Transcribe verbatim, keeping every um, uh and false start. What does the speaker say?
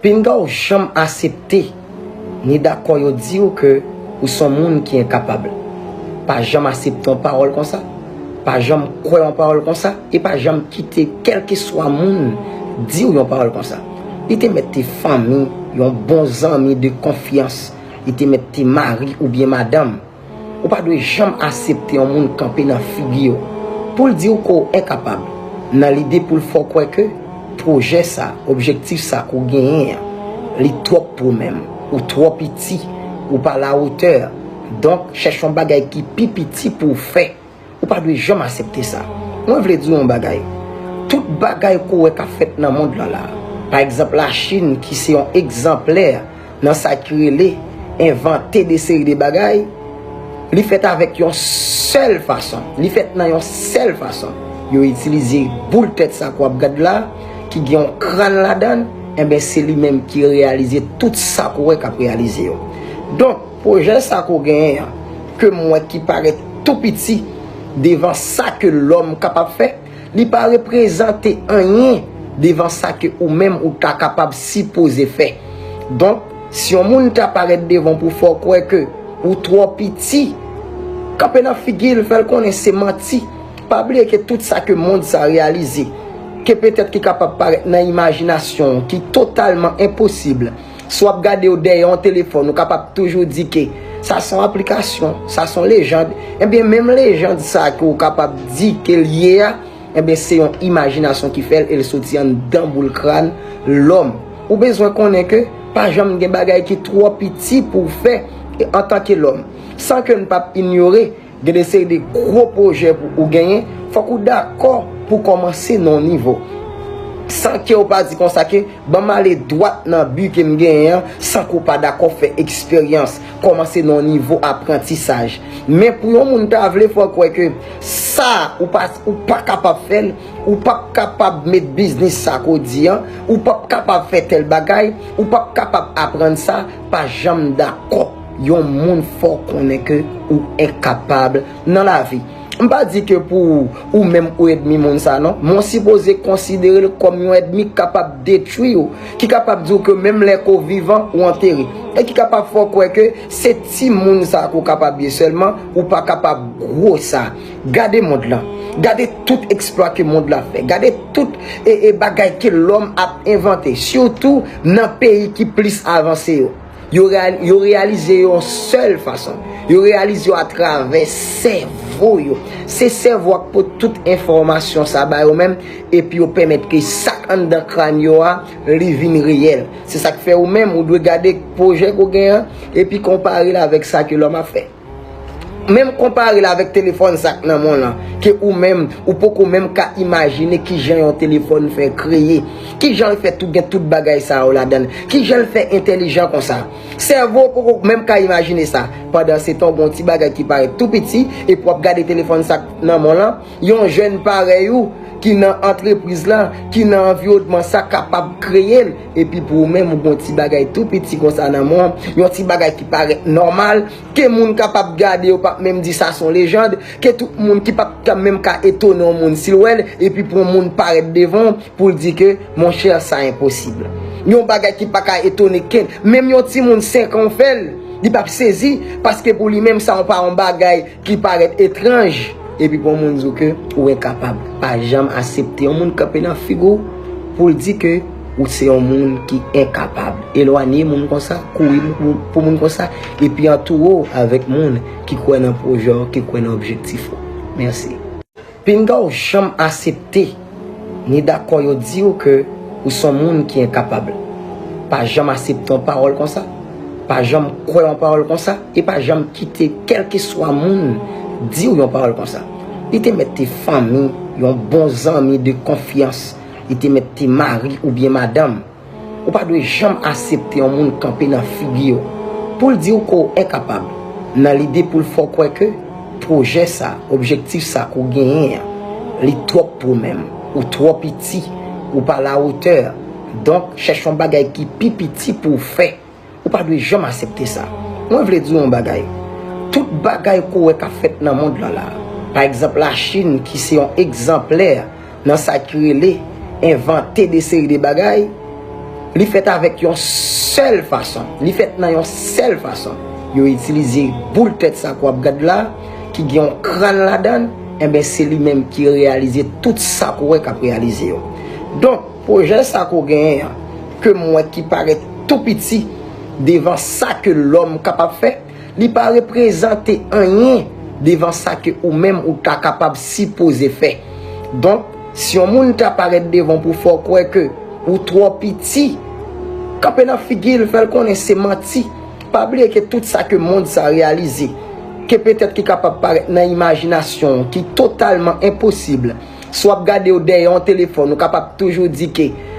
Pinga w janm asepte ni dakò yo di w ke ou se yon moun ki enkapab. Pa janm asepte yon pawòl konsa. Pa janm kwè yon pawòl konsa. E pa janm kite kèlkeswa moun di w yon pawòl konsa. Li te mèt te fanmi, yon bon zanmi de konfyans. Li te mèt te mari oubyen madanm. Ou pa dwe janm asepte yon moun kanpe nan figi w pou l di w ke w enkapab, nan lide pou l fè w kwè ke pwojè sa, objektif sa ke w genyen an, li twòp pou w menm, ou twò piti, ou pa lawotè. Donk, chèche yon bagay ki pi piti pou w fè. Ou pa dwe janm asepte sa. Mwen vle di w yon bagay. Tout bagay ke w wè k ap fèt nan mond lan la, pa egzanp, Lachin, ki se yon egzanplè nan sa ki rele envante de seri de bagay, li fèt avèk yon sèl fason. Li fèt nan yon sèl fason. Yo itilize boul tèt sa ke w ap gad la, ki gen yon kràn ladan l, enben, se li menm ki reyalize tout sa ke w wè k ap reyalize yo. Donk, pwojè sa ke w genyen an, ke m wè ki parèt tou piti devan sa ke lòm kapab fè, li pa reprezante anyen devan sa ke ou menm ou ta kapab sipoze fè. Donk, si yon moun ta parèt devan w pou fè w kwè ke ou twò piti, kanpe nan figi l, fè l konnen se manti. Pa bliye ke tout sa ke mond sa reyalize, ke petèt ki kapab parèt nan imajinasyon w, ki totalman enposib, si w ap gade w dèyè yon telefòn, ou kapab toujou di ke sa se yon aplikasyon, sa se yon lejand. Ebyen, menm lejand sa ke w kapab di ke l ye a, ebyen, se yon imajinasyon ki fè l e l soti anndan boul kràn lòm. Ou bezwen konnen ke pa janm gen bagay ki twò piti pou w fè antanke lòm. San ke n p ap inyore, gen de seri de gwo pwojè pou ou genyen, fòk ou dakò pou kòmanse nan yon nivo. San ke w pa di konsa ke, ban m ale dwat nan bi ke m genyen an, san ke w pa dakò fè eksperyans, kòmanse nan yon nivo aprantisaj. Men pou yon moun ta vle fè w kwè ke sa ou pa, ou pa kapab fè l, ou p ap kapab met biznis sa ke w di an, ou p ap kapab fè tèl bagay, ou p ap kapab aprann sa, pa janm dakò. Yon moun fè w konnen ke ou enkapab nan lavi. M pa di ke pou ou, ou menm ou ènmi moun sa non, men w sipoze konsidere l kòm yon ènmi k kapab detwi w, ki kapab di w ke menm lè ke w vivan, ou antere, e ki kapab fè w kwè ke se timoun sa ke w kapab ye sèlman, ou pa kapab gwo sa. Gade mond lan. Gade tout eksplwa ke mond la fè. Gade tout e, e bagay ke lòm ap envante, sitou nan peyi ki plis avanse yo. Yo real-, yo reyalize yo yon sèl fason. Yo reyalize yo atravè sèvo yo. Se sèvo a k pote tout enfòmasyon sa ba yo menm, epi yo pèmèt ke sa k anndan kràn yo a, li vin reyèl. Se sa k fè ou menm, ou dwe gade pwojè ke w genyen an, epi konpare l avèk sa ke lòm ap fè. Menm konpare l avèk telefòn sa k nan men w lan, ke ou menm, ou poko menm ka imajine kijan yon telefòn fè kreye, kijan l fè tou gen tout bagay sa yo ladan l, kijan l fè entèlijan konsa. Sèvo w poko menm ka imajine sa. Pandansetan, w gen yon ti bagay ki parèt tou piti, epi w ap gade telefòn sa k nan men w lan, yon jèn parèy ou ki nan antrepriz la, ki nan anviwònman sa kapab kreye l, epi pou ou menm, ou gen yon ti bagay tou piti konsa nan men w, yon ti bagay ki parèt nòmal, ke moun kapab gade, yo p ap menm di sa se yon lejand, ke tout moun ki p ap ka menm ka etone yon moun si l wè l, epi pou yon moun parèt devan w, pou l di ke, monchè, sa enposib. Yon bagay ki pa ka etone kenn, menm yon timoun senk an w fè l, li p ap sezi, paske pou li menm, sa pa yon bagay ki parèt etranj, epi pou yon moun di w ke ou enkapab. Pa janm asepte yon moun kanpe nan figi w pou l di ke ou se yon moun ki enkapab. Elwanye moun konsa, kouri pou, pou moun konsa, epi antoure w avèk moun ki kwè nan pwojè w, ki kwè nan objektif ou. Mèsi. Pinga w janm asepte ni dakò yo di w ke ou se yon moun ki enkapab. Pa janm asepte yon pawòl konsa. Pa janm kwè yon pawòl konsa. E pa janm kite kèlkeswa moun di w yon pawòl konsa. Li te mèt te fanmi, yon bon zanmi de konfyans. Li te mèt te mari oubyen madanm. Ou pa dwe janm asepte yon moun kanpe nan figi w pou l di w ke w enkapab, nan lide pou l fè w kwè ke pwojè sa, objektif sa ke w genyen an, li twòp pou w menm, ou twò piti, ou pa lawotè. Donk, chèche yon bagay ki pi piti pou w fè. Ou pa dwe janm asepte sa. Mwen vle di w yon bagay. Tout bagay ke w wè k ap fèt nan mond lan la, pa egzanp, Lachin, ki se yon egzanplè nan sa ki rele envante de seri de bagay, Li fèt avèk yon sèl fason. Li fèt nan yon sèl fason. Yo itilize boul tèt sa k w ap gad la, ki gen yon kràn ladan l, enben se li menm ki reyalize tout sa k ou wè k ap reyalize yo. Donk, pwojè sa k ou genyen an, ke m wè ki parèt tou piti devan sa ke lòm kapab fè, li pa reprezante anyen devan sa ke ou menm ou ta kapab sipoze fè. Donk, si yon moun ta parèt devan w pou fè w kwè ke ou twò piti, kanpe nan figi l, fè l konnen se manti. Pa bliye ke tout sa ke mond sa reyalize, ke petèt ki kapab parèt nan imajinasyon w, ki totalman enposib. Si w ap gade w dèyè yon telefòn, ou kapab toujou di ke